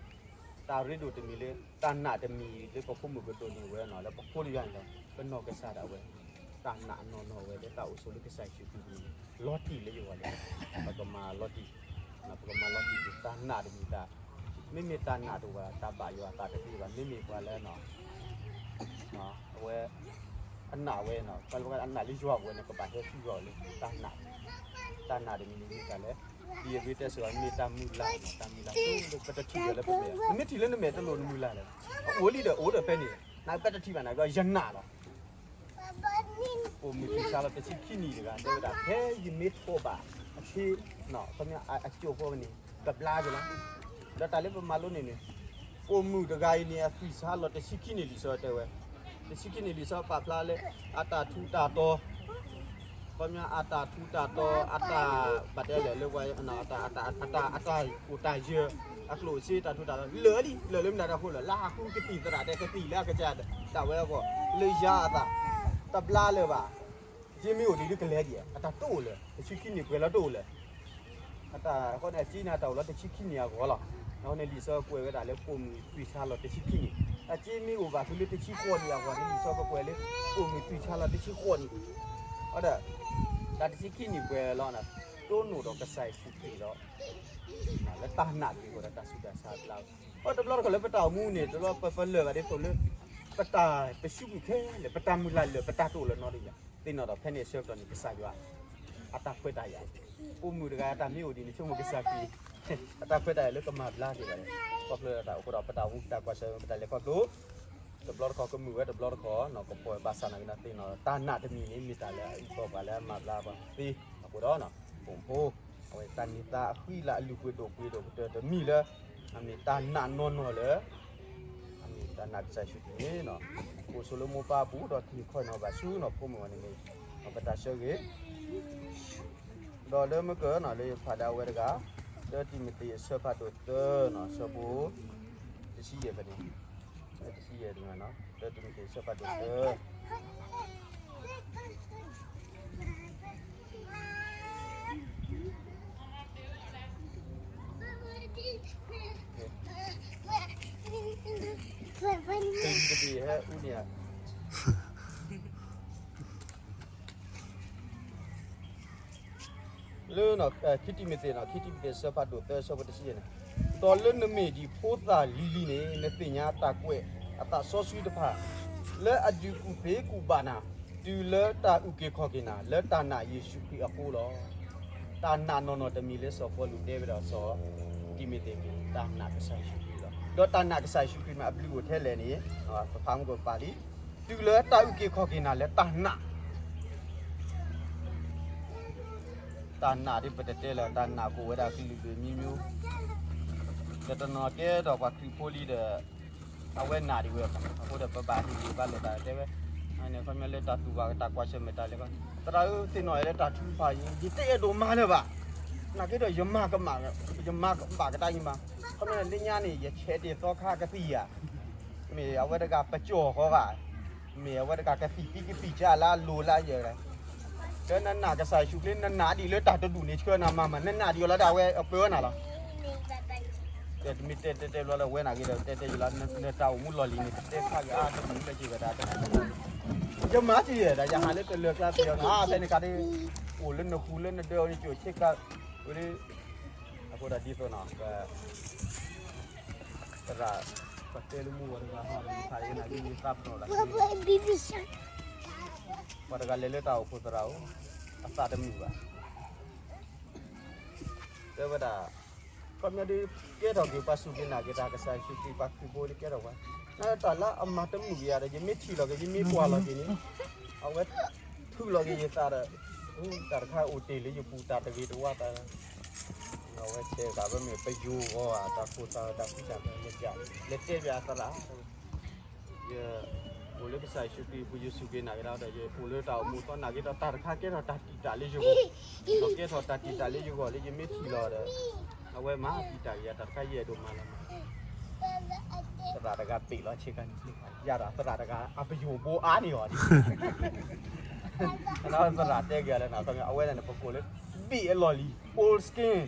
တၢ်ရ့ဒိၣ်တမံၤလၢ တၢ်နာ်တမံၤလၢပဖိမုၣ်ကဒိးန့ၢ်ဝဲနီၤ လၢပဖိတယါန့ၣ်ဒီး ပနီၢ်ကစၢ်ဒၣ်ဝဲ တၢ်နာ်အနီၢ်နီၢ်ဝဲလၢ တၢ်အိၣ်ဆိးလၢကစၢ်ယ့ၣ်ၡူးခရံာ်န့ၣ် လီၤတံၢ်လၢယဂီၢ်လၢ ပကမၤလီၤတံၢ် ပကမၤလီၤတံၢ်က့ၤ တၢ်နာ်တမံၤတၢ် မ့မ့ၢ်တၢ်နာ်တအိၣ်ဘၣ် တၢ်ဘၣ်ယွၤအသးတသ့ဘၣ် မ့မ့ၢ်ပှၤလၢ အဝဲ အနာ်ဝဲနီၤ ပှၤလၢအနာ်လၢယွၤအဝဲန့ၣ် ကဘၣ်ဟဲဆူယွၤလၢ တၢ်နာ် တၢ်နာ်တမံၤန့ၣ်မ့ၢ်တၢ်လၢ ဒ်အဂ့ၢ်တဲစ့ၢ်ကီး မ့ၢ်တၢ်မုၢ်လၢ်နီၤ တၢ်မုၢ်လၢ် ပတထံၣ်လၢပမဲာ် နမ့ၢ်ထံၣ်လၢနမဲာ်တလိၣ်နမုၢ်လၢ်လဲၣ် အအိၣ်လံဒီးအိၣ်ဒီးဖဲန့ၣ် နပတထံၣ်ဘၣ်နကယနာ်လီၤ ပိာ်မုၣ်သွံၣ်ဆါလီၤတဆံခံနံၣ်တဂၤ တဲဝဲဒၣ် ဖဲယမ့ၢ်ထိးဘၣ် အဆ့ ခီပညီ အကၠိၣ်ဖိန့ၣ် ကဘျါက့ၤလီၤ. ဒီးတၢ်လၢပမၤလိန့ၣ်န့ၣ် ပိာ်မုၣ်တဂၤအံၤန့ၣ် အသွံၣ်ဆါလီၤတဆံခံနံၣ် လံာ်စီဆှံတဲဝဲ တဆံခံနံၣ် လံာ်စီဆှံပာ်ဖျါလၢ အတၢ်ထူးတၢ်တီၤ ခီပညီ အတၢ်ထူးတၢ်တီၤ အတၢ် ဘၣ်တဲလဲၣ်လၢပှၤ အတၢ်အိၣ်တၢ်ယၢၤ အကျိၣ်အစ့ တၢ်ထူးတၢ်တီၤ လၢာ်လံ လၢာ်လၢမနုၤအဃိလဲၣ် လၢဟးဃုကသံၣ်သရၣ်တဲ ကသံၣ်လၢအကစၢ်ဒၣ်ဝဲအဂီၢ် လၢယၤအသး တဘျါလၢၤဘၣ် က့မ့ၢ်အိၣ်ဒံးဒ်ကလဲၤဒံး အတၢ်တအိၣ်လၢၤ တဆံခံနံၣ်ပှဲၤလီၤတအိၣ်လၢၤ အတၢ်အဃိန့ၣ် အစ့န့ၣ် အတၢ်အိၣ်လီၤတဆံခံနံၣ်အဂီၢ်လီၤ. အဃိန့ၣ် လံာ်စီဆှံကွဲးဝဲဒၣ်လၢ ပိာ်မုၣ်သွံၣ်ဆါလီၤတဆံခံနံၣ် အစ့မ့ၢ်အိၣ်ဘၣ်ဖဲလၢတဆံဃိးနံၣ်အဂီၢ်န့ၣ် လံာ်စီဆှံကွဲးလၢ ပိာ်မုၣ်သွံၣ်ဆါလီၤတဆံဃိးနံၣ် အဒီး တၢ်တဆံခံနံၣ်ပှဲၤလီၤ တိၢ်နီၣ်ဒီးကစၢ်ယ့ၣ်ၡူးခရံာ်ဒီး လၢတၢ်နာ်က့ၤအဂီၢ်ဒီးတၢ်ဆူးတၢ်ဆါအကျါ အတဘျီတခီၣ်လၢပတၢ်အိၣ်မူန့ၣ် တဘျီပပလၢၢ်ဘၣ်ဒ်သိးလၢ ပတၢ်ပစုပူၤခဲလၢာ် ပတၢ်မုၢ်လၢ်လၢာ် ပတၢ်တအိၣ်လၢၤနီတမံၤ သ့ၣ်နီၣ်ဒီးဖဲန့ၣ်အဆၢကတီၢ်န့ၣ် ကစၢ်ယွၤ အတၢ်ခွဲးတၢ်ယာ် ပိာ်မုၣ်တဂၤအတၢ်မ့ၢ်အိၣ်ဒံးန့ၣ် ဆိကမိၣ်ကစၢ်ခရံာ် အတၢ်ခွဲးတၢ်ယာ်လၢကမၤဘျါက့ၤဘၣ်န့ၣ် ခီဖျိတၢ်အိၣ်ဃိဒီး ပတၢ်အိၣ်မူတၢ်ကွၢ်ဆၢၣ် ပတၢ်လဲၤခီဖျိ တဘျီတခီၣ်ကမုာ်ဝဲတဘျီတခီၣ်နီၤ ကဖီၣ်ဘၣ်ဆၣ်နာ်က့ဒီးသ့ၣ်နီၣ် တၢ်နာ်တမံၤန့ၣ် မ့ၢ်တၢ်လၢအအုၣ်ကီၤပှၤလၢအမၤဘျါပှၤသ့အဃိဒီးနီၤ ပိာ်မုၣ်ဖိ အဝဲတၢ်န့ၢ်သါအဃံလၤအလုၢ်အပှ့ၤဒိၣ်ပှ့ၤဒိၣ်ကတၢၢ်တမံၤလၢ အမ့ၢ်တၢ်နာ်နီၢ်နီၢ်လၢ အမ့ၢ်တၢ်နာ်ကစၢ်ယ့ၣ်ၡူးခရံာ်န့ၣ်နီၤ အိၣ်ဆိးလၢမိၢ်ပၢ်အပူၤဒီးက့ၤခီနီၤဘၣ်ဆူနီၤ ဖိမုၣ်ဝဲန့ၣ်မ့ၢ် ပတၢ်ဆၢဂ့ၤ ဒီးလၢမ့ၢ်ကနီၤ လၢယဖးဒၣ်ဝဲတဂၤ တၢတံၤမသ့းအဆၢဖးဒိၣ်သၢနီၤ ဆၢဖိ တဆံယဲၢ်ဖဲန့ၣ် တဆံယဲၢ်တဂၤနီၤ တၢတံၤမသ့းအဆၢဖးဒိၣ်သၢ တံၤမသ့းဟဲအူန့ၣ်ဧါ လၢ ခံတံၤမသ့းနီၤ ခံတံၤမသ့းဆၢဖးဒိၣ်သၢဆၢဖိတဆံယဲၢ်န့ၣ် ဒီးလၢနမ့ၢ်ဒံးဖိသၣ်လံၤလံၤန့ၣ် နသ့ၣ်ညါတၢ်ကွဲးအသးစီဆှံတဖၣ် လၢအဒုးကူၣ်သ့ကူၣ်ဘၣ်နၤ တုၤလၢတၢ်အုၣ်က့ၤခီၣ်က့ၤနၤ လၢတၢ်နာ်ယ့ၣ်ၡူးခရံာ်အဃိလီၤ. တၢ်နာ်နီၢ်နီၢ်တမံၤလၢစီၤပီလူးတဲဝဲဒၣ်စီၤ တံၤမသ့းန့ၣ် တၢ်နာ်ကစၢ်ယ့ၣ်ၡူးခရံာ်လီၤ. ဒီးတၢ်နာ်ကစၢ်ယ့ၣ်ၡူးခရံာ်မ့ၢ်အဘျုးအိၣ်ထဲလဲၣ်န့ၣ် ပဖးမုၢ်ကပာ်လံ တုၤလၢတၢ်အုၣ်က့ၤခီၣ်က့ၤနၤလၢတၢ်နာ် တၢ်နာ်ဒ်ပတတဲလၢ တၢ်နာ်ကအိၣ်ဝဲဒၣ်ကလုာ်ဒူၣ်မံၤမံၤ ဒီးတနီၤကဲထီၣ်ပှၤခရံာ်ဖိလံဒီး အဝဲနာ်ဒံးဝဲဘၣ်. အဃိဒီးပဘၣ်ဟ့ၣ်ဂံၢ်ဘါလိာ်သးတဲဝဲ ခီပညီလၢတၢ်တူၢ်ဘၣ်တၢ်ကွၢ်ဆၢၣ်မဲာ်တၢ်လဲၤခီ သရၣ်ဧၢ သ့ၣ်နီၣ်ယၤလၢတၢ်ထုကဖၣ်အံၤ ယတအဲၣ်ဒိးမၤလၢၤဘၣ်. နာ်က့ဒီး ယမၤကဘၣ်ကဒါက့ၤမး ခီပညီလၢညါန့ၣ် ယဆဲးတ့ၢ်သီခါကသံၣ်ဧါ မ့ၢ်အဝဲတဂၤပကၠီၣ်ဃီဘၣ် မ့ၢ်အဝဲတဂၤကသံၣ်သံကသံၣ်ကၢ်လၢအလိၤလၢအယဲၢ် လၢနနာ်ကစၢ်ယ့ၣ်ၡူးခရံာ် နနာ်ဒံးလၢတၢ်တဒူၣ်န့ၣ် ဆှၢနၤမၤမး နနာ်ဒံးအီၤလီၤဒီး အဝဲအပၢနၤလီၤ. တမ့ၢ်တဲတဲတဲဘျီလၢဝဲနာ်က့ဒီး တဲတဲယလီၤ နတၢ်အိၣ်မူလီၢ်လံၤန့ၣ် တတဲခါက့ၤအါတမံၤလၢက့ၤဝဲဒၣ် ယမၤက့ၤယဲၢ်ဒီး ယဟးလၢတလၢာ်ကျါက့ၤအီၤနီၤ ဖဲန့ၣ်ခါဒ် အိၣ်လၢနဃူလၢနဒၢအီၤန့ၣ် ကၠိဆ့ကၤ ဝဲဒ် အဃိဒီးဒ်သိးနီၤ သရၣ် ပတဲလၢမူဝဲတဂၤဟီ ဖးယဲနာ်က့ ယသးပနီၣ်လၢ ပှၤတဂၤလဲၤလၢတၢ်အိၣ်ဖှိၣ်သရၣ်အိၣ် အသးတမုာ်ဘၣ် တဲဝဲဒၣ် ခီပညီဒ် ကဲထီၣ်က့ၤပှၤစူၢ်က့ၤနာ်က့ၤတၢ်ကစၢ်ယ့ၣ်ၡူးခရံာ်ပှၤခရံာ်ဖိဒ်ကဲထီၣ်ပှၤ နတၢ်လၢအမၤတမုာ်က့ၤယၤဒီး ယမ့ၢ်ထံၣ်လီၤက့ၤ ယမ့ၢ်ကွၢ်လီၤက့ၤန့ၣ် အဝဲထုးလီၤက့ၤယသးဒီး တၢ်တခါအိၣ်တ့ၢ်လၢယပူၤတၢ်တဂ့ၤတဝါသး အဝဲဆဲးဂၤဝဲမ့ၢ်ပယိၤဂီၤဧါ တၢ်ခိၣ်သးတၢ်ဖံးတၢ်မၤလဲၤ လဲၤတဲဘၣ်အသရၣ် ယအိၣ်လၢကစၢ်ယ့ၣ်ၡူးခရံာ်အပူၤ ယစူၢ်က့ၤနာ်က့ၤဒီး ယအိၣ်လၢတၢ်အိၣ်မူသီနာ်က့ဒီး တၢ်တခါကဲထီၣ်တၢ်တံာ်တာ်လၢယဂီၢ် ဒီးကဲထီၣ်တၢ်တံာ်တာ်လၢယဂီၢ်လၢယမ့ၢ်ထံၣ်လီၤဒီး အဝဲမၤတံာ်တာ်က့ၤယၤ တၢ်တခါယအဲၣ်ဒိးမၤလၢမး သရၣ်တဂၤပ့ၢ်လီၤဆ့ကၤန့ၣ် ယၤဒီးသရၣ်တဂၤ အပယိၤဘိအါန့ၢ်အီၤဒ် သရၣ်တဲက့ၤလၢနၤ အဝဲဒၣ်န့ၣ် ပကိးလၢ ဘ့ၣ်အလီၢ်လံၤ old skin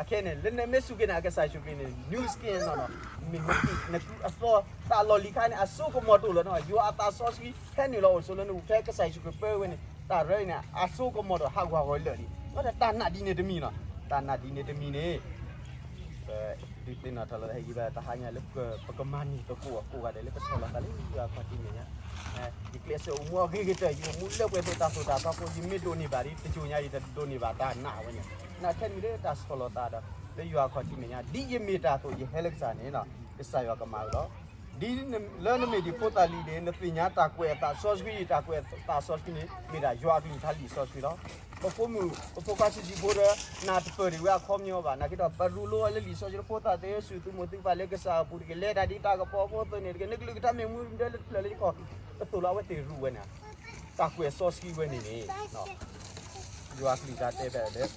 အခဲန့ၣ် လၢနမ့ၢ်စူၢ်က့ၤနာ်က့ၤကစၢ်ယ့ၣ်ၡူးခရံာ်န့ၣ် new skin နီၤနီၤ မ့ၢ်နကုၢ်အသီ တၢ်လီၢ်လံၤခါန့ၣ် အစိကမီၤတအိၣ်လၢၤနီၤ ယွၤအသးစီဆှံ ဟဲနုာ်လီၤအိၣ်ဆိးလၢနပူၤ ဖဲကစၢ်ယ့ၣ်ၡူးခရံာ်ပၢဝဲန့ၣ် တၢ်ရၢအံၤန့ၣ် အစိကမီၤတအိၣ် ဟးဂူာ်ဟးဂီၤလၢာ်လံ ဒီးတၢ်နာ်ဒ်န့ၣ်တမံၤနီၤ တၢ်နာ်ဒ်န့ၣ်တမံၤန့ၣ် ပဒုးသ့ၣ်နီၣ်ထီၣ်လီၤ ဟဲဂံၢ်ဘါတဟါညါလၢ ပကမၤန့ၢ်သကိးအကိးဂၤဒဲးလၢပဆီၣ်လီၤသးလၢယွၤအခီၣ်ထံးမဲာ်ညါ ယကျဲးစၢးအိၣ်မူအဂ့ၤကတၢၢ် ယအိၣ်မူလၢပှဲၤသိးတၢ်သိၣ်တၢ်သီဖိ ယမ့ၢ်ဒိးန့ၢ်ဘၣ်ဒ် တစိၤညါအံၤ တဒိးန့ၢ်ဘၣ်တၢ်နာ်ဝဲန့ၣ် နာ်ခဲမံၤလၢတၢ်ဆီၣ်လီၤသးဒီး လၢယွၤအခီၣ်ထံးမဲာ်ညါ ဒ်ယမ့ၢ်တၢ်အသိး ယဟဲလၢကစၢ်န့ၣ် ကစၢ်ယွၤကမၤဝဲလီၤ. ဒ်လၢနမ့ၢ်ဒံးဖိသၣ်လံၤန့ၣ် နသ့ၣ်ညါတၢ်ကွဲးအသးစီဆှံ တၢ်ကွဲးအသးစီဆှံန့ၣ် မ့ၢ်ဒၣ်ယွၤအကလုၢ်ကထါလံာ်စီဆှံလီၤ. ပဖိမုၣ် ပဖိခွါဆံးဆံးဖိဒီး နၢ်တပၢၢ်ဒံးဝဲအခီပညီဘၣ် နာ်က့ဒီး ပရူးလိအီၤလၢလံာ်စီဆှံလၢဖိသၣ်သ့ၣ် ဆူသုးမိၢ်သုးပၢ်လၢကစၢ်အပူၤတက့ၢ် လဲၤတၢ်ဒ်တၢ်ကပီၤဖိအသိးန့ၣ်တက့ၢ် နကလုၢ်ကထါမ့ၢ်မူဒၢလၢတဖျၢၣ်လၢယခီၣ် အသိးလၢအဝဲသ့ၣ်ရူးဝဲန့ၣ် တၢ်ကွဲးစီဆှံဝဲန့ၣ်န့ၣ် ယွၤအကလုၢ်ကထါတဲဖဲလဲၣ်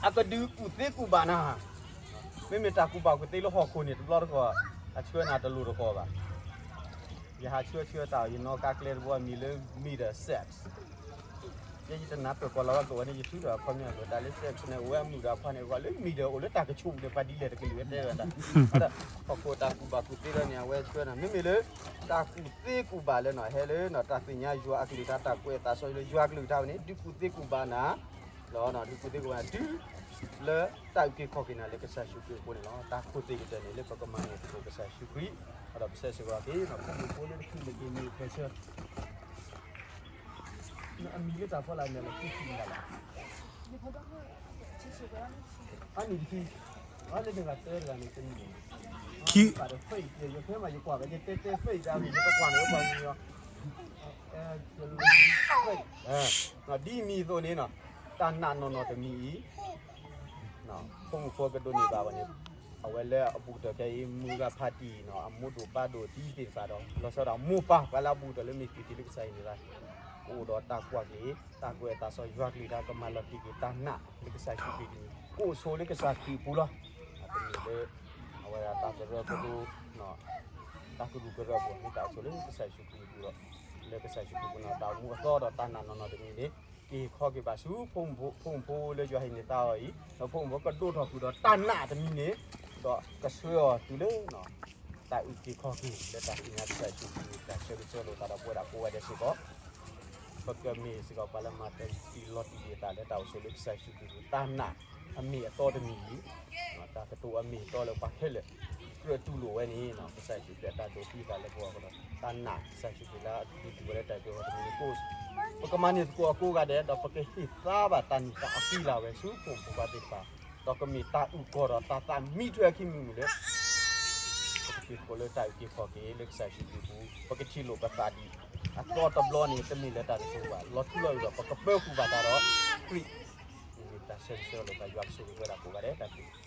အကဒုးကူၣ်သ့ကူၣ်ဘၣ်နၤ မ့မ့ၢ်တၢ်ကူၣ်ဘၣ်ကူၣ်သ့လၢဟီၣ်ခိၣ်န့ၣ် တဘျီတခီၣ် အဆှၢနၤတလိၤတဃီၤဘၣ်. ယဟးဆှၢဆှၢတၢ် ယနီၣ်ကါကျဲတဘိ အမံၤလၢ မ့ၢ်ဒီး sex ယတနၢ်ပၢၢ်ကွၢ်လီၤဝဲကဝဲန့ၣ် ယထုးထီၣ်အခီပညီအသိး တၢ်လၢ sex န့ၣ် အိၣ်ဝဲအမုၣ်ဒီးအခွါန့ၣ် အဂီၢ်လၢမံၤဒီးအိၣ်လၢတၢ်ကဆူးန့ၣ် ပှၤဒ်လဲၣ်တကလုာ်ဝဲတဲဝဲဒၣ် ဒီးဟီၣ်ခိၣ်တၢ်ကူၣ်ဘၣ်ကူၣ်သ့လီၤန့ၣ် အဝဲဆှၢနၤ မ့မ့ၢ်လၢ တၢ်ကူၣ်သ့ကူၣ်ဘၣ်လၢနီၤ ဟဲလၢနီၤ တၢ်သ့ၣ်ညါယွၤအကလုၢ်ကထါ တၢ်ကွဲးအသးစီဆှံလၢယွၤအကလုၢ်ကထါဝဲန့ၣ် ဒုးကူၣ်သ့ကူၣ်ဘၣ်နၤ လီၤ ဒုးကူၣ်သ့ကူၣ်ဘၣ်နၤ တုၤလၢတၢ်အုၣ်က့ၤခီၣ်က့ၤနၤလၢ ကစၢ်ယ့ၣ်ၡူးခရံာ်အဃိန့ၣ်လီၤ. တၢ်ခိၣ်သ့ၣ်ကတၢၢ်န့ၣ် လၢပကမၤန့ၢ်သကိးကစၢ်ယ့ၣ်ၡူးခရံာ် ဒီးပဆၢဂ့ၤဆၢဝါက့ၤ ပဖိမုၣ်ဖိလၢတချုးန့ၣ်က့ၤမ့ၢ်ဖဲဆၢ အမံၤလၢတၢ်ဖီလာ်န့ၣ်လီၤ ခံဆံန့ၣ်လီၤ. အနံၣ်တဆံ အလၢတဂၤသၢတဂၤန့ၣ် တနံၣ်န့ၣ် faith ယဖဲမးယကွၢ်ဝဲ ယတဲတဲ faith တၢ်ဂ့ၢ် ယတကွၢ်န့ၣ် ပှၤမံၤ ဒ်မံၤအသိးန့ၣ်နီၤ တၢ်နာ်နီၢ်နီၢ်တမံၤအံၤ ဖိမုၣ်ဖိကဒိးန့ၢ်ဘၣ်ဝဲန့ၣ် အဝဲလၢအဘူးကတၢၢ်ခဲအံၤ မုၢ်ဂၤဖးတံၢ်နီၤ အမိၢ်ဒိၣ်ပၢ်ဒိၣ်တံၤသ့ၣ်တဖၣ်ဒီး လီၤဆီဒၣ်မိၢ်ပၢ် ပှၤလၢအဘူးကတၢၢ်လၢမ့ၢ်ခရံာ်ဖိလၢကစၢ်ယွၤန့ၣ် ကအိၣ်ဒီးတၢ်ကွၢ်က့ၤ တၢ်ကွဲးတၢ်ဆၢယွၤကလုၢ်ကထါ ကမၤလီၤတံၢ်က့ၤတၢ်နာ်လၢကစၢ်ယ့ၣ်ၡူးခရံာ်တမံၤ ကအိၣ်ဆိးလၢကစၢ်ခရံာ်အပူၤလီၤ. တမ့ၢ်လၢ အဝဲဒၣ်တၢ်ကရၢကရိ တၢ်ကရူၢ်ကရၢအပူၤ မ့ၢ်တၢ်အိၣ်ဆိးလၢကစၢ်ယ့ၣ်ၡူးခရံာ်အပူၤဒီး လၢကစၢ်ယ့ၣ်ၡူးခရံာ်အပူၤန့ၣ် တၢ်အိၣ်မူအသီဒီးတၢ်နာ်နီၢ်နီၢ်တမံၤန့ၣ် က့ၤခီက့ၤဘၣ်ဆူ ဖိမုၣ်ဖိလၢယွၤဟ့ၣ်န့ၢ်သါအီၤအံၤ ဒီးဖိမုၣ်ဖိကဒိၣ်ထီၣ်ဃုာ်ဒီးတၢ်နာ်တမံၤန့ၣ် ဒီးကဆှၢအီၤတုၤလၢ တၢ်အုၣ်က့ၤခီၣ်က့ၤ လၢတၢ်သ့ၣ်ညါကစၢ်ယ့ၣ်ၡူးခရံာ် တၢ်ဆၢဂ့ၤဆၢဝါလိာ်သးဒီးပဝဲဒၣ်ကိးဂၤဒဲးစ့ၢ်ကီး ပကမ့ၢ်စ့ၢ်ကီးပှၤလၢမၤတံၢ်လီၤတံၢ်က့ၤအသးလၢတၢ်အိၣ်ဆိးလၢကစၢ်ယ့ၣ်ၡူးခရံာ်အပူၤ တၢ်နာ်အမ့ၢ်အတီတမံၤအံၤ တၢ်ကတိၤအမ့ၢ်အတီလၢပှၤခဲလၢာ် ကြၢးတူၢ်လိာ်ဝဲန့ၣ် ကစၢ်ယ့ၣ်ၡူးခရံာ်အတၢ်ဒိးသံအသးလၢပဂီၢ်အဃိဒီး တၢ်နာ်ကစၢ်ယ့ၣ်ၡူးခရံာ်လၢအဒုးသ့ၣ်ညါဝဲလၢတၢ်အုၣ်က့ၤခီၣ်က့ၤတမံၤန့ၣ် ပကမၤန့ၢ်သကိးအကိးဂၤဒဲး ဒီးပကဟ့ၣ်သါဘၣ်တၢ်နံၣ်တၢ်အပျံၤလၢ်ဝဲဆူဖိမုၣ်ဖိခွါသ့ၣ်တဖၣ် ဒီးကမ့ၢ်တၢ်အုၣ်ကီၤဒီးတၢ်သးမံထွဲအခံမုၢ်မုၢ်လၢ ပကက့ၤသကိးလၢတၢ်အုၣ်က့ၤခီၣ်က့ၤလၢကစၢ်ယ့ၣ်ၡူးခရံာ်အပူၤ ပကထံၣ်လိာ်ပသးဒ် အသီတဘျီန့ၣ် တမ့ၢ်လၢတၢ်ကဆိၣ်ဂ့ၤဘၣ် လီၤထူလီၤယိာ်ဒီး ပကပၢဃုာ်ဘၣ်တၢ်ဒီး ခရံာ် မ့ၢ်တၢ်ဆၢဂ့ၤဆၢဝါလိာ်သး ယွၤကဆိၣ်ဂ့ၤဝဲဒၣ်ကိးဂၤဒဲး တၢ်ဘျုး